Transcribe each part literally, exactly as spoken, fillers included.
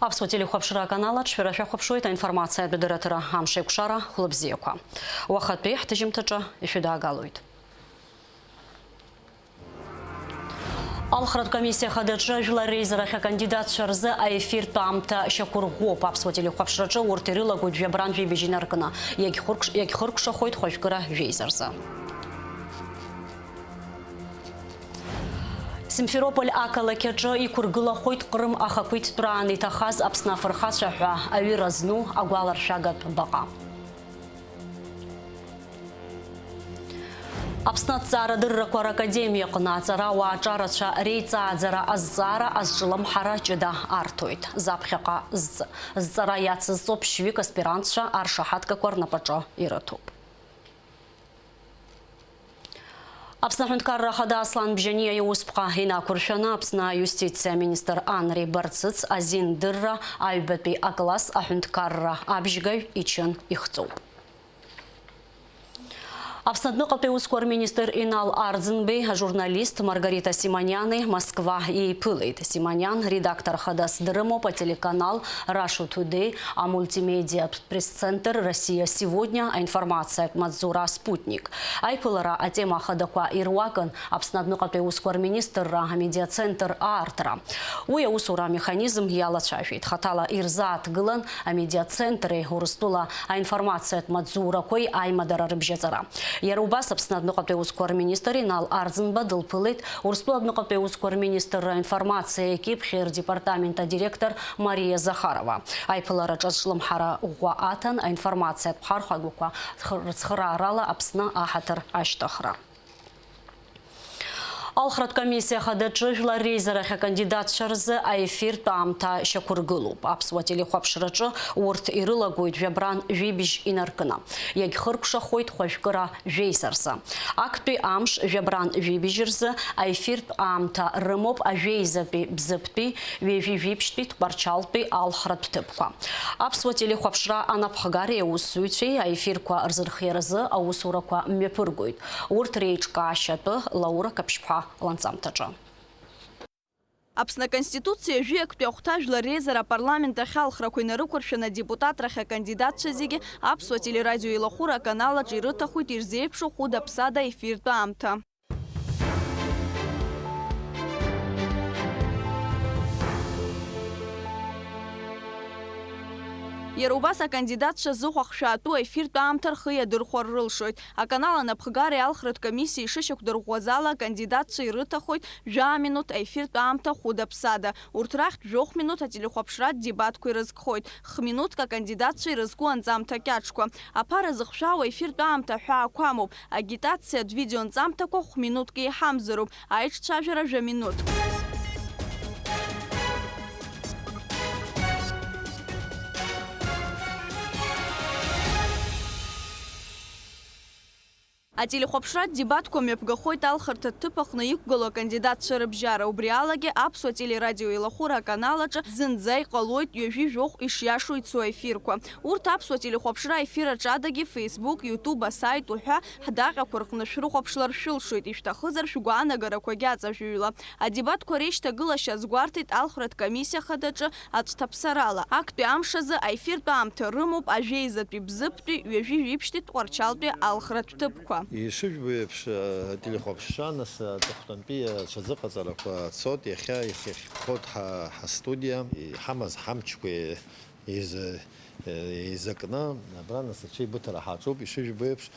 Аԥсуа телехәаԥшра аканал аҿы шәара шәахәаԥшуеит аинформациатә дырраҭара Амшеикәшара, хәлыбзиақәа. Уахатәи ҳҭыжьымҭаҿы ишәыдаагалоит. Алхратә комиссиа хадаҿы жәлар реизарахь акандидатцәа рзы аефиртә аамҭа шьақәырӷәӷәоуп. Аԥсуа телехәаԥшраҿы урҭ ирылагоит жәабран жәибжь инаркны. Иагьхыркш-, иагьхыркәшахоит хәажәкыра жәеиза рзы. Симферополь ақалақь аҿы иқәыргылахоит Ҟрым ахақәиҭтәраан иҭахаз Аԥсны афырхацәа ҳәа аҩыра зну агәаларшәагатә баҟа. Аԥсны аҭҵаарадыррақәа ракадемиаҟны аҵарауаа аҿарацәа реиҵааӡара азҵаара азҿлымҳара ҷыда арҭоит. Заԥхьаҟа зҵ-, зҵара иацызҵо ԥшьҩык аспирантцәа аршаҳаҭгақәа рнапаҿы ирыҭоуп. Аԥсны аҳәынҭқарра ахада Аслан Бжьаниа иусԥҟа инақәыршәаны, Аԥсны аиустициа аминистр Анри Барцыц азин дырра аҩбатәи акласс аҳәынҭқарра абжьгаҩ ичын ихҵоуп. Аԥсны адәныҟатәи аусқәа рминистр Инал Арӡынбеи ажурналист Маргарита Симониани Москва еиԥылеит. Симониан редактор хадас дрымоуп ателеканал Russia Today, амультимедиа пресс-центр «Россия сегодня», аинформациатә маҵзура «Спутник». Аиԥылара атема ахадақәа ируакын Аԥсны адәныҟатәи аусқәа рминистрра, амедиацентр аартра. Уи аусура амеханизм иалацәажәеит. Хаҭала ирзааҭгылан амедиацентри Урыстәыла аинформациатә маҵзурақәеи аимадара рыбжьаҵара. Иара убас Аԥсны адәныҟатәи аусқәа рминистр Инал Арӡынба дылԥылеит Урыстәыла адәныҟатәи аусқәа рминистрра аинформациа акьыԥхьи рдепартамент адиректор Мариа Захарова. Аиԥылараҿы азҿлымҳара ӷәӷәа аҭан аинформациатә ԥхархәагақәа рцхыраарала Аԥсны аҳаҭыр ашьҭыхра. Алхратә комиссиа хадаҿы жәлар реизарахь акандидатцәа рзы аефиртә аамҭа шьақәыргылоуп. Аԥсуа телехәаԥшраҿы урҭ ирылагоит жәабран жәибжь инаркны. Иагьхыркәшахоит хәажәкыра жәеиза рзы. Актәи амш жәабран жәибжь рзы аефиртә аамҭа рымоуп ажәеизатәи Бзыԥтәи, ҩажәи жәиԥшьтәи Тҟәарчалтәи алхратә ҭыԥқәа. Аԥсуа телехәаԥшра анапхгареи аусзуҩцәеи аефирқәа рзырхиаразы аусурақәа мҩаԥыргоит. Урҭ реиҿкаашьа атәы Лаура Каԥшьԥҳа ланҵамҭаҿы. Аԥсны Аконституциа жәаҩа актәи ахәҭа жәлар реизара апарламент ахь алхрақәа инарықәыршәаны адепутатрахь акандидатцәа зегьы Аԥсуа телерадио илахәыра аканал аҿы ирыҭахоит ирзеиԥшу хәыда-ԥсада ефиртә аамҭа. Иара убас акандидатцәа зыхәахшәаатәу ефиртә аамҭа рхы иадырхәар рылшоит. Аканал анапхгареи алхратә комиссиеи ишышьақәдырӷәӷәаз ала, акандидатцәа ирыҭахоит жәаа минуҭ аефиртә аамҭа хәыда-ԥсада. Урҭ рахьтә жәохә минуҭ ателехәаԥшратә дебатқәа ирызкхоит. Х-минуҭк акандидатцәа ирызку анҵамҭа кьаҿқәа. Аԥара зыхшәаау аефиртә аамҭа аҳәаақәа амоуп. Агитациатә видеонҵамҭақәа хә-минуҭк еиҳамзароуп. Аиҿцәажәара жәа-минуҭк. Ателехәаԥшратә дебатқәа мҩаԥгахоит алхырҭатә ҭыԥ аҟны иқәгылоу акандидатцәа рыбжьара. Убри алагьы Аԥсуа телерадио илахәыра аканал аҿы зынӡа иҟалоит ҩажәи жәохә ишиашоу ицо аефирқәа. Урҭ Аԥсуа телехәаԥшра аефир аҿы адагьы Facebook, YouTube, асайт уҳәа ҳдаҟьақәа рҟны шәрыхәаԥшлар шәылшоит, ишәҭахызар шәгәаанагарақәагьы аҵажәыҩла. Адебатқәа реишьҭагылашьа азгәарҭеит алхратә комиссиа хадаҿы аҵәҭаԥсарала. Актәи амш азы аефиртә аамҭа рымоуп ажәеизатәи Бзыԥтәи, ҩажәи жәиԥшьтәи Тҟәарчалтәи алхратә ҭыԥқәа. Ишыжәбо еиԥш, ателехәаԥшра нас аҵыхәтәантәи аҽазыҟаҵарақәа цоит, иахьа ихьыхьԥхоит ҳа, ҳастудиа, иҳамаз ҳамчқәа еиза-, еизакны, абра нас аҽеибыҭара ҳаҿуп, ишыжәбо еиԥш,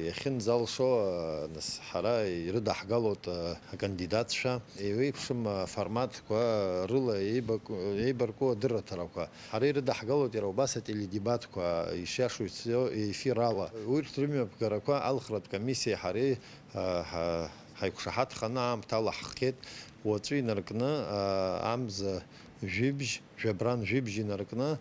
иахьынӡалшо, нас ҳара ирыдаҳгалоит акандидатцәа, еиуеиԥшым аформатқәа рыла еибак-, еибарку адырраҭарақәа. Ҳара ирыдаҳгалоит иара убас ателедебатқәа, ишиашоу ицо еифир ала. Урҭ рымҩаԥгарақәа алхратә комиссиеи ҳареи, ҳа-, ҳаиқәшаҳаҭханы аамҭа алаҳххьеит. Уаҵәы инаркны, амза жәибжь, жәабран жәибжь инаркны,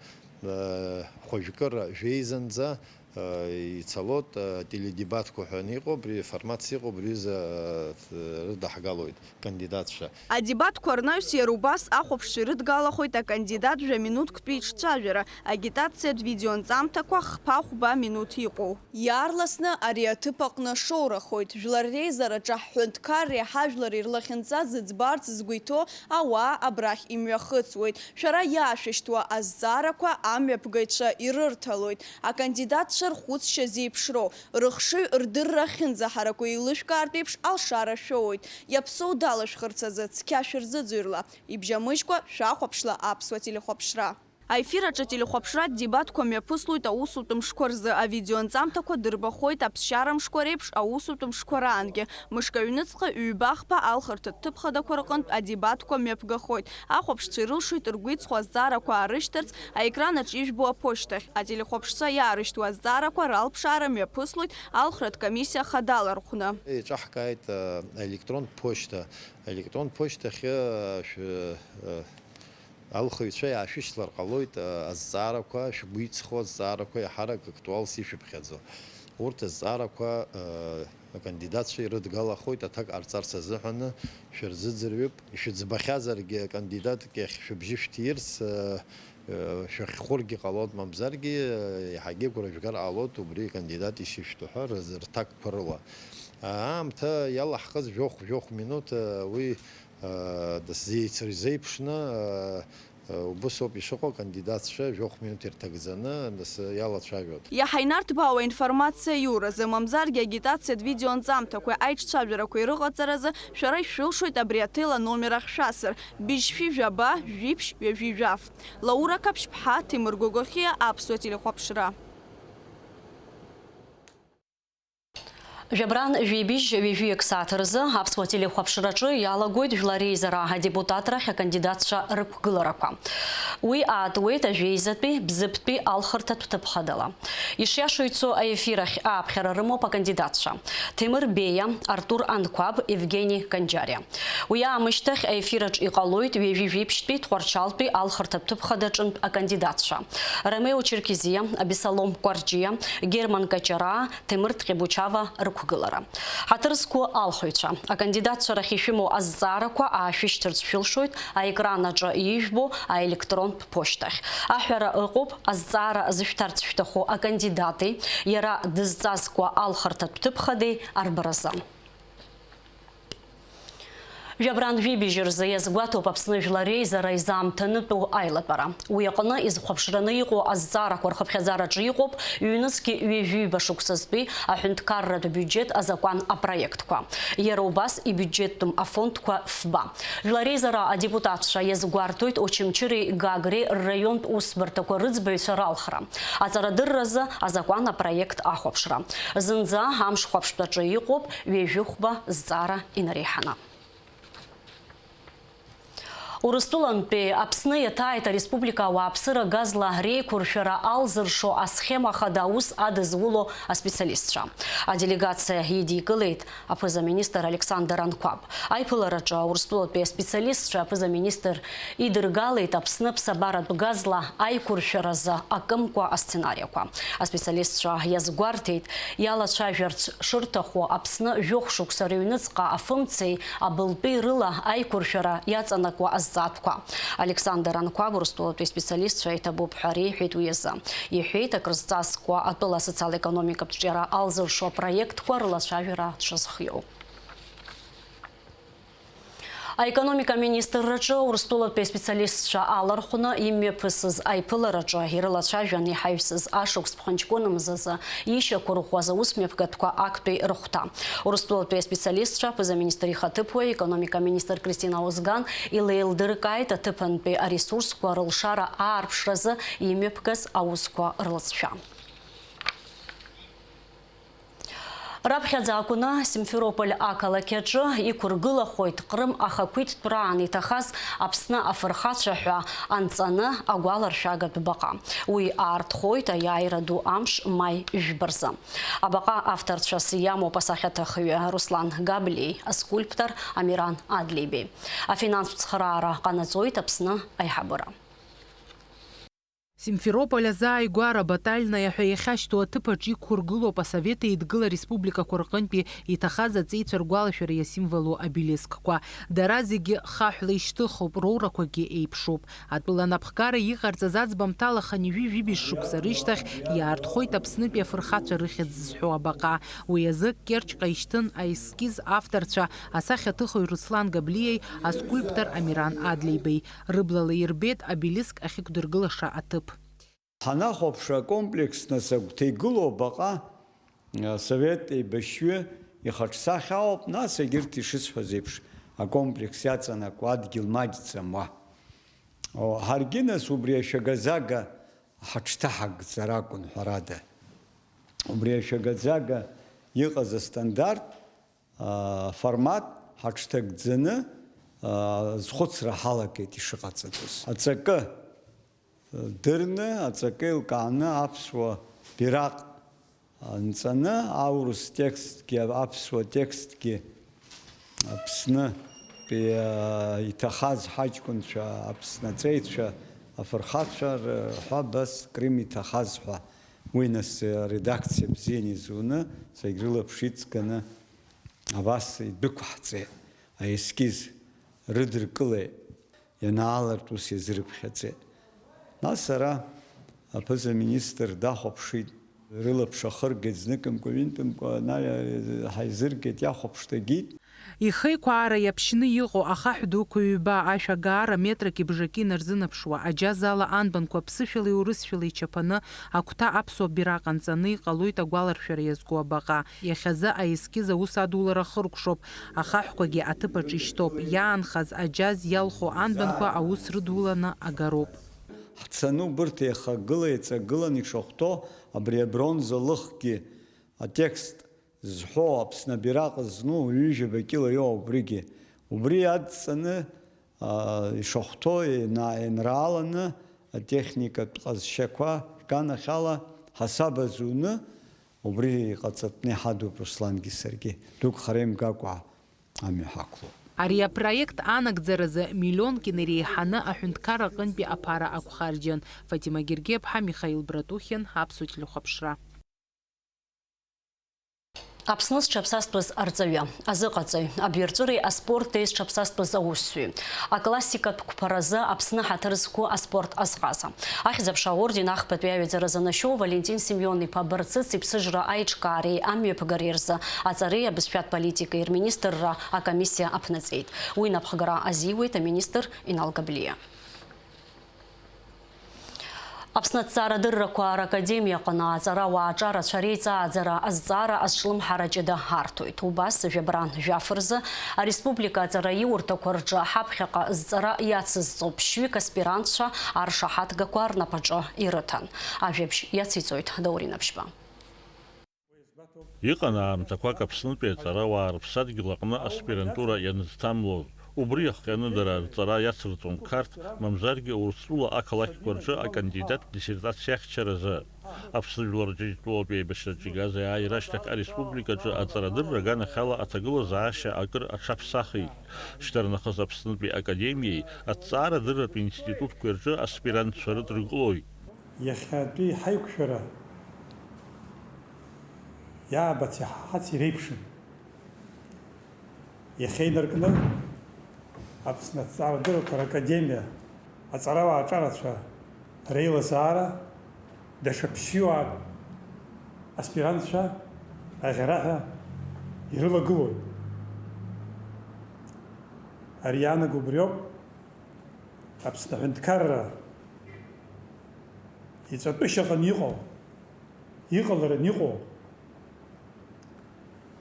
хәажәкыра жәеизанӡа, Ицалоит, теледебатқәа ҳәа иҟоуп, абри форматс иҟоуп, абри аҩыза рыдаҳгалоит акандидатцәа. Адебатқәа рнаҩс иара убас ахәаԥшцәа ирыдгалахоит акандидат жәа-минуҭктәи иҿцәажәара, агитациатә видеонҵамҭақәа хԥа-хәба минуҭ иҟоу. Иаарласны ари аҭыԥ аҟны шоурахоит. Жәлар реизараҿы ҳҳәынҭқарреи ҳажәлари рлахьынҵа зыӡбарц згәы иҭоу ауаа абрахь имҩахыҵуеит. Шәара иаашәышьҭуа азҵаарақәа амҩаԥгаҩцәа ирырҭалоит. Акандидатцәа рхәыцшьа зеиԥшроу, рыхшыҩ рдырра ахьынӡаҳараку еилышәкаартә еиԥш алшара шәоуеит. Иаԥсоу далашәхырц азы цқьа шәырзыӡырҩла, ибжьамыжькәа шәахәаԥшла аԥсуа телехәаԥшра. Аефир аҿы ателехәаԥшратә дебатқәа мҩаԥыслоит аусутә мшқәа рзы, авидеонҵамҭақәа дырбахоит аԥсшьара мшқәа реиԥш аусутә мшқәа раангьы. Мышк аҩныҵҟа ҩба-хԥа алхырҭатә ҭыԥ хадақәа рҟынтә адебатқәа мҩаԥгахоит. Ахәаԥшцәа ирылшоит ргәы иҵхо азҵаарақәа аарышьҭырц аекран аҿы ижәбо аԥошьҭахь, ателехәаԥшцәа иаарышьҭуа азҵаарақәа ралԥшаара мҩаԥыслоит алхратә комиссиа хадала рҟны. Еиҿаҳкааит, э, аелектронтә ԥошьҭа. Аелектронтә ԥошьҭахьы, э, шә-, э, алхыҩцәа иаашәышьҭлар ҟалоит, э, азҵаарақәа, шәгәы иҵхо азҵаарақәа иаҳарак актуалс ишәыԥхьаӡо. Урҭ азҵаарақәа, э, акандидатцәа ирыдгалахоит аҭак ҟарҵарц азыҳәаны, шәырзыӡырҩып. Ишәыӡбахьазаргьы акандидатк иахь шәыбжьы шәҭирц, э, э, шәахьхәыргьы ҟалоит, мамзаргьы, э, иаҳагьы агәра жәгар ҟалоит убри акандидат ишишәҭо ҳәа рыз-, рҭакқәа рыла. Аамҭа иалаҳхыз жәохә-жәохә минуҭ, э, уи Дасзеицырзеиԥшны, убыс ауп ишыҟоу, акандидатцәа жәохә минуҭ ирҭагӡаны дас иалацәажәоит. Иаҳа инарҭбаауа аинформациа аиуразы, мамзаргьы агитациатә видеонҵамҭақәеи аиҿцәажәарақәеи рыҟаҵаразы шәара ишәылшоит абри аҭел аномер ахь шәасыр, быжьшәи жәаба, жәиԥшь, ҩажәи жәаф. Лаура Қаԥшьԥҳа, Ҭемыр Гогохиа, Аԥсуа телехәаԥшра. Жәабран жәибжь ҩажәи ак сааҭ рзы Аԥсуа телехәаԥшраҿы иалагоит Жәлар Реизара адепутатрахь акандидатцәа рықәгыларақәа. Уи аатуеит ажәеизатәи, Бзыԥтәи алхырҭатә ҭыԥ хадала. Ишиашоу ицо аефир ахь ааԥхьара рымоуп акандидатцәа: Ҭемыр Беиа, Артур Анқәаб, Евгени Канџьариа. Уи аамышьҭахь аефираҿ иҟалоит ҩажәи жәиԥшьтәи Тҟәарчалтәи алхырҭатә ҭыԥ хадаҿынтә акандидатцәа: Ромео Черкезиа, Абесалом Кәарҷиа, Герман Качараа, Ҭемыр Ҭҟьебучава рықәгылара. Ҳаҭыр зқәу алхыҩцәа, акандидатцәа рахь ишәымоу азҵаарақәа аашәышьҭырц шәылшоит аекран аҿы ижәбо аелектронтә ԥошьҭахь. Аҳәара ыҟоуп азҵаара зышәҭарц шәҭаху акандидати, иара дызҵазкуа алхырҭатә ҭыԥхадеи арбаразы. Жәабран жәибжь рзы иазгәаҭоуп Аԥсны Жәлар Реизара изаамҭанытәу аилатәара. Уи аҟны изхәаԥшраны иҟоу азҵаарақәа рхыԥхьаӡараҿы иҟоуп ҩнызқьи ҩажәиба шықәсазтәи аҳәынҭқарратә биуџьет азакәан апроектқәа. Иара убас ибиуџьеттәым афондқәа фба. Жәлар Реизара адепутатцәа иазгәарҭоит Очамчыреи Гагреи рраионтә усбарҭақәа рыӡбаҩцәа ралхра, аҵарадырразы азакәан апроект ахәаԥшра. Зынӡа амш хәаԥштәаҿы иҟоуп ҩажәихәба зҵаара инареиҳаны. Урыстәылантәи Аԥсны иаҭааит ареспублика ауааԥсыра газла реиқәыршәара алзыршо асхема хада аус адызуло аспециалистцәа. Аделегациа идикылеит аԥыза-министр Александр Анқәаб. Аиԥылараҿы Урыстәылатәи аспециалистцәа аԥыза-министр идыргалеит Аԥсны аԥсабаратә газла аиқәыршәаразы акымкәа асценариақәа. Аспециалистцәа иазгәарҭеит, иалацәажәарц шырҭаху Аԥсны жәохә шықәса рыҩныҵҟа афымцеи абылтәи рыла аиқәыршәара иаҵанакуа азҵаатәқәа. Александр Анқәаб Урыстәылатәи аспециалистцәа иҭабуп ҳәа реиҳәеит уи азы. Иҳәеит, акрызҵазкуа атәыла асоциал-економикатә ҿиара алзыршо апроектқәа рылацәажәара дшазхиоу. Аекономика аминистрраҿы Урыстәылатәи аспециалистцәа алархәны имҩаԥысыз аиԥылараҿы ирылацәажәан иҳаҩсыз ашықәс ԥхынҷкәын мзазы ишьақәырӷәӷәаз аусмҩаԥгатәқәа актәи рыхәҭа. Урыстәылатәи аспециалистцәа аԥыза-министр ихаҭыԥуаҩ, аекономика аминистр Кристина Озган илеилдыркааит аҭыԥантәи аресурсқәа рылшара аарԥшразы имҩаԥгаз аусқәа рлҵшәа. Раԥхьаӡа акәны Симферополь ақалақь аҿы иқәыргылахоит Ҟрым ахақәиҭтәраан иҭахаз Аԥсны афырхацәа ҳәа анҵаны агәаларшәагатә баҟа. Уи аартхоит аиааира ду амш маи жәба рзы. Абаҟа авторцәас иамоуп асахьаҭыхҩы Руслан Габлиеи аскульптор Амиран Адлеибеи. Афинанстә цхыраара ҟанаҵоит Аԥсны аиҳабыра. Симферополь азааигәара Батальная ҳәа иахьашьҭоу аҭыԥаҿ иқәыргылоуп Асовет Еидгыла республикақәа рҟынтәи иҭахаз аҵеицәа ргәалашәара иасимволу обелискқәа. Дара зегьы хаҳәла ишьҭыхуп, роурақәагьы еиԥшуп. Атәыла анапхгара иҟарҵаз аӡбамҭала хынҩажәи жәибжь шықәса рышьҭахь иаартхоит Аԥснытәи афырхацәа рыхьӡ зҳәо абаҟа. Уи азы Кьырҷҟа ишьҭын аескиз авторцәа, асахьаҭыхҩы Руслан Габлиеи аскульптор Амиран Адлеибеи. Рыблала ирбеит обелиск ахьықәдыргылаша аҭыԥ. Ҳанахәаԥш, акомплекс нас агәҭа игылоу абаҟа, асовет еибашьҩы ихаҿсахьа ауп, нас егьырҭ ишысҳәаз еиԥш, акомплекс иаҵанакуа адгьыл маҷӡам уа. О, ҳаргьы нас убри ашәага-зага ҳаҽҭаҳагӡар акәын, ҳәарада. Убри ашәага-зага иҟаз астандарт, аа, формат ҳаҽҭагӡаны, аа, зхәыцра ҳалагеит ишыҟаҵатәыз. Аҵакы дырны, аҵакы еилкааны аԥсуа бираҟ нҵаны, аурыс текстгьы, аԥсуа текстгьы, Аԥснытәи, аа, иҭахаз ҳаҷкәынцәа, аԥснаҵеицәа, афырхацәа рҳәа абас Крым иҭахаз ҳәа, уи нас аредакциа бзианы изуны, зегь рылаԥш иҵганы абас идәықәаҳҵеит, аескиз рыдыркылеит. Ианаалартә ус иазырыԥхьаӡеит. Нас ара аԥыза-министр дахәаԥшит, рылаԥш ахыргеит, зныкымкәа-ҩынтәымкәа ана-, ҳаизыргеит, иахәаԥшт, агеит. Ихеиқәаара иаԥшьны иҟоу ахаҳә дуқәа ҩба, ашә агаара метрак ибжаки инарзынаԥшуа, аџьаз ала анбанқәа ԥсышәалеи урысшәалеи чаԥаны, агәҭа аԥсуа бираҟ анҵаны иҟалоит агәаларшәара иазку абаҟа. Иахьазы аескиз аус адулара ахыркәшоуп. Ахаҳәқәагьы аҭыԥаҿ ишьҭоуп, иаанхаз аџьаз иалху анбанқәа аус рыдуланы агароуп. Ҳцаны убырҭ еихагыла-еиҵагыланы ишахәҭоу абри абронза лыхгьы атекст зҳәоу, Аԥсны абираҟ зну ҩажәаба кьыла иоуп убригьы. Убри адҵаны аа, ишахәҭоу еина-, еинрааланы атехникатә ҟазшьақәа рганахьала ҳасаб азуны, убри иҟаҵатәны иҳадуп Руслангьы саргьы, дук хара имгакәа амҩа ҳақәлоуп. Ари апроект анагӡаразы миллионк инареиҳаны аҳәынҭқарра аҟынтәи аԥара ақәхарџьан. Фатима Гергиаԥҳа, Михаил Братухин, Аԥсуа телехәаԥшра. Аԥсны зҽаԥсазтәыз арҵаҩы, азыҟаҵаҩ, абҩарҵәыреи аспорти зҽаԥсазтәыз аусзуҩы, аклассикатә қәԥаразы Аԥсны ҳаҭыр зқәу аспорт азҟаза, Ахьӡ-аԥша аорден ахԥатәи аҩаӡара занашьоу Валентин Семион-иԥа Барцыц иԥсыжра аиҿкаареи амҩаԥгареи рзы аҵареи абызшәатә политикеи рминистрра акомиссиа аԥнаҵеит. Уи напхгара азиуеит аминистр Инал Габлиа. Аԥсны аҭҵаарадыррақәа ракадемиаҟны аҵарауаа аҿарацәа реиҵааӡара азҵаара азҿлымҳара ҷыда арҭоит. Убас жәабран жәаф рзы ареспублика аҵараиурҭақәа рҿы ҳаԥхьаҟа зҵара иацызҵо ԥшьҩык аспирантцәа аршаҳаҭгақәа рнапаҿы ирыҭан. Ажәабжь иациҵоит Даурен Аԥшьба. Иҟан аамҭақәак Аԥснытәи аҵарауаа рыԥсадгьыл аҟны аспирантура ианызҭамлоз. Убри иахҟьаны дара рҵара иацырҵон Қарҭ, мамзаргьы Урыстәыла ақалақьқәа рҿы акандидаттә диссертациа ахьчаразы. Аԥсны Жәлар Џьынџьтәылатәи аибашьраҿы игаз аиааира ашьҭахь ареспубликаҿы аҵарадырра аганахьала аҭагылазаашьа акыр аҽаԥсахит. Шьҭарнахыс Аԥснытәи академиеи аҭҵаарадырратә институтқәеи рҿы аспирантцәа рыдыркылоит. Иахьатәи ҳаиқәшәара иаабац иаҳаҳац иреиԥшым. Иахьа инаркны Аԥсны аҭҵаарадыррақәа ракадемиа аҵарауаа аҿарацәа реилазаара даҽа ԥшьҩык аспирантцәа аӷьараҳәа ирылагылоит. Ари иаанаго убриоуп. Аԥсны аҳәынҭқарра иҵатәышьаҟны иҟоу, иҟалараны иҟоу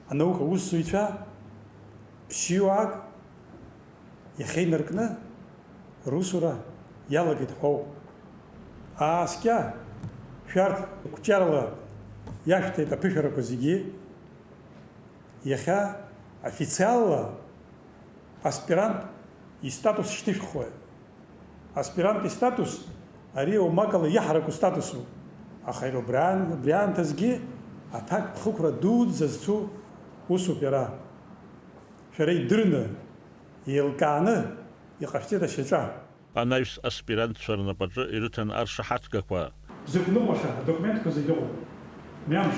анаука усзуҩцәа ԥшьҩык иахьа инаркны русура иалагеит ҳәоуп. Ааскьа, шәарҭ қәҿиарала иашәҭеит аԥышәарақәа зегьы. Иахьа официалла аспирант истатус шьҭышәхуеит. Аспирант истатус ари оумакала иаҳараку статусуп, аха иара убри аан-, убри аамҭазгьы аҭакԥхықәра дуӡӡа зцу усуп иара. Шәара идырны, еилкааны иҟашәҵеит ашьаҿа. Анаҩс аспирантцәа рнапаҿы ирыҭан аршаҳаҭгақәа. Зықәныҟәаша адокументқәа зегьы ыҟоуп. Мҩамш.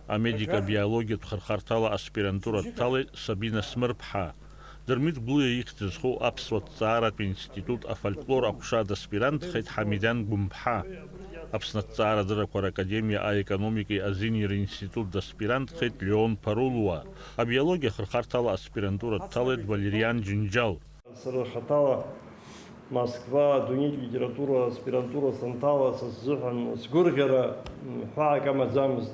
Амедикабиологиатә хырхарҭала аспирантура дҭалеит Сабина Смырԥҳа. Дырмит Гәлиа ихьӡ зху аԥсуа ҭҵааратә институт афольклор аҟәша даспирантхеит Ҳамидан Гәымԥҳа. Аԥсны аҭҵаарадыррақәа ракадемиа аекономикеи азинеи ринститут даспирантхеит Леон Ԥарулуа. Абиологиа хырхарҭала аспирантура дҭалеит Валериан Џьынџьал. Сара хаҭала Москва адунеитә литература аспирантура санҭала, са сзыҳәан сгәырӷьара, м, ҳәаак амаӡамызт.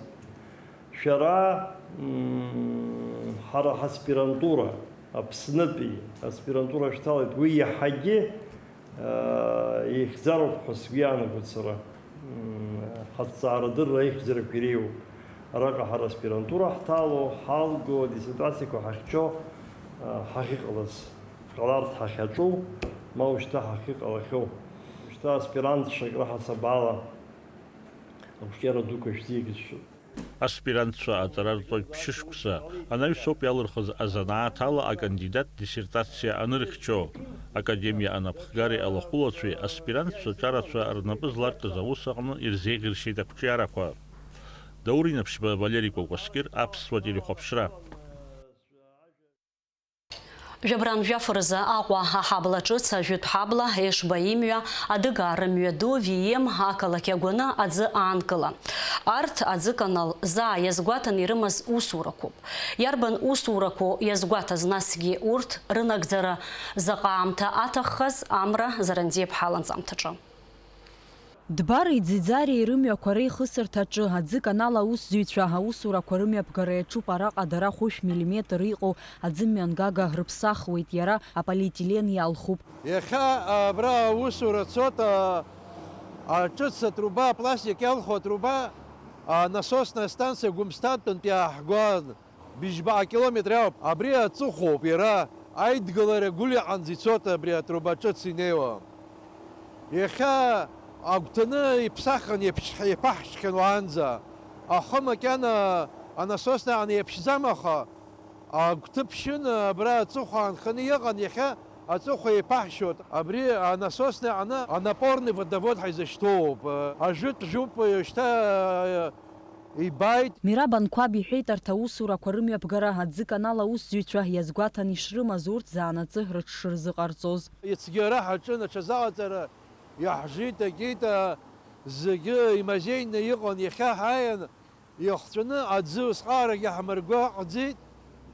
Шәара, м, ҳара ҳаспирантура, Аԥснытәи аспирантура шәҭалеит, уи иаҳагьы, а, ихьӡароуп ҳәа сгәы иаанагоит сара. М, ҳаҭҵаарадырра аихьӡарақәа иреиуоуп. Араҟа ҳара аспирантура ҳҭало, ҳалго, диссертациақәа ҳахьчо, а, ҳахьыҟалаз. Ҟаларц ҳахьаҿу, ма ушьҭа ҳахьыҟалахьоу. Ушьҭа аспирантцәак раҳасабала ақәҿиара дуқәа шәзиагьы сшәоит. Аспирантцәа аҵара рҵоит ԥшьышықәса, анаҩс ауп иалырхыз азанааҭ ала акандидат диссертациа анырхьчо. Академиа анапхгареи алахәылацәеи аспирантцәа ҿарацәа рнапы зларкыз аус аҟны ирзеиӷьыршьеит ақәҿиарақәа. Даур Инаԥшьба, Валери Кәакәасқьыр, Аԥсуа телехәаԥшра. Жәабран жәаф рзы Аҟәа аҳабла ҿыц ажәытә ҳабла Ешба имҩа, адыгаа рымҩаду Вием ақалақь агәаны аӡы аанкыла. Арҭ аӡы канал заа иазгәаҭаны ирымаз усурақәоуп. Иарбан усурақәоу иазгәаҭаз, насгьы урҭ рынагӡара заҟа аамҭа аҭаххаз, Амра Зарандиаԥҳа ланҵамҭаҿы. Дбареи Ӡиӡареи рымҩақәа реихысырҭаҿы аӡы канал аусзуҩцәа аусурақәа рымҩаԥгара иаҿуп. Араҟа дара хәышә миллиметр иҟоу аӡымҩангага рыԥсахуеит, иара аполиетилен иалхуп. Иахьа абра аусура цоит, а, аҿыц атруба, апластик иалху атруба, а, насосная станциа Гәымсҭантәынтә иааҳгон. Быжьба акилометр иауп. Абри аҵыхәоуп иара, аидгылара Гәлиаҟанӡа ицоит абри атруба ҿыц инеиуа. Иахьа агәҭаны иԥсахын, еиԥш-, еиԥаҳшьхьан уаанӡа. Ахы макьана анасосна аан еиԥшӡам, аха агәҭы ԥшьын, абра аҵыхәа аанханы иҟан, иахьа аҵыхәа еиԥаҳшьоит. Абри анасосна аҟны анапорный водовод ҳаизышьҭоуп. Ажәытә жәуп, шьҭа Ибааит. Мираб Анқәаб иҳәеит, арҭ аусурақәа рымҩаԥгара аӡы канал аусзуҩцәа иазгәаҭан ишрымаз, урҭ заанаҵы рыҽшырзыҟарҵоз. Ицгьы ара ҳаҿын аҽазыҟаҵара, иаҳжит, акит, а, зегьы имазеины иҟан, иахьа ҳааин, ихҵәаны аӡы усҟаарагьы ҳамырго ҟаӡеит,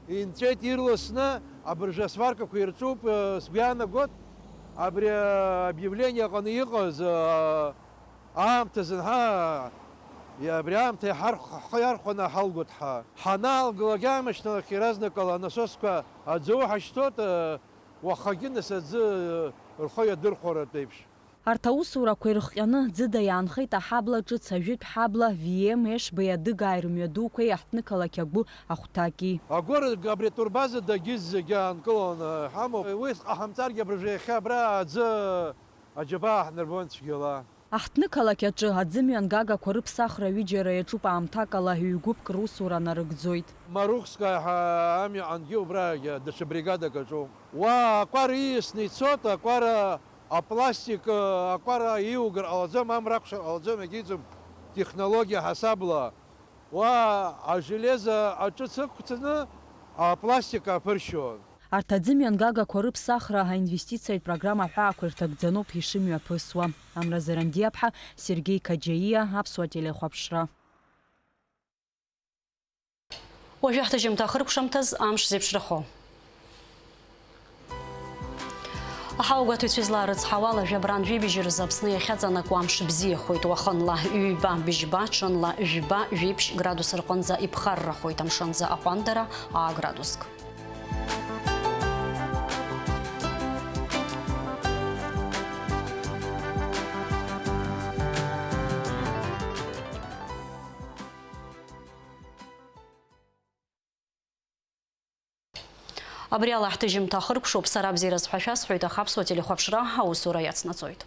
инҵәеит ирласны, абыржәы асваркақәа ирҿуп, а, сгәы иаанагоит, абри, а, объявление аҟны иҟаз, а, Аамҭа зынҳа, абри аамҭа иҳархә-, ҳхы иархәаны ҳалгоит ҳа. Ҳанаалгалак аамышьҭахь иаразнакала анасосқәа аӡы уҳашьҭоит, уахагьы нас аӡы рхы иадырхәаратә еиԥш. Арҭ аусурақәа ирыхҟьаны ӡыда иаанхеит аҳабла ҿыц, ажәытә ҳабла, Вием, Ешбеи адыгааи рымҩадуқәеи аҳҭнықалақь агәы ахәҭаки. Агәыр абри атурбаза дагьыз зегьы аанкыланы ҳамоуп. Уи ҟаҳамҵаргьы абыржәы иахьа абра аӡы аџьабаа ҳнарбон цәгьала. Аҳҭнықалақь аҿы аӡымҩангагақәа рыԥсахра ҩыџьара иаҿуп, аамҭакала ҩ-гәыԥк русура нарыгӡоит. Марухская ҳәа амҩа ангьы убрагьы даҽа бригадак аҿоуп. Уа акәара ииасны ицоит, акәара апластик, акәара иугар ҟалаӡом, амра акәшар ҟалаӡом, иагьиӡом, технологиа ҳасабла. Уа ажелеза аҿыц ықәҵаны апластик аԥыршьон. Арҭ аӡымҩангагақәа рыԥсахра аинвестициатә программа аҳәаақәа ирҭагӡаноуп ишымҩаԥысуа. Амра Зарандиаԥҳа, Сергеи Қаџьаиа, Аԥсуа телехәаԥшра. Уажәы ҳҭыжьымҭа ахыркәшамҭаз амш зеиԥшрахо. Аҳауагәаҭаҩцәа излаарыцҳауала, жәабран жәибжь рзы Аԥсны иахьаҵанакуа амш бзиахоит. Уахынла ҩба, быжьба, ҽынла жәба, жәиԥшь градус рҟынӡа иԥхаррахоит, амшынӡы аҟәандара аа градуск. Абри ала ҳҭыжьымҭа ахыркәшоуп, сара бзиараз ҳәа шәасҳәоит, аха Аԥсуа телехәаԥшра аусура иацнаҵоит.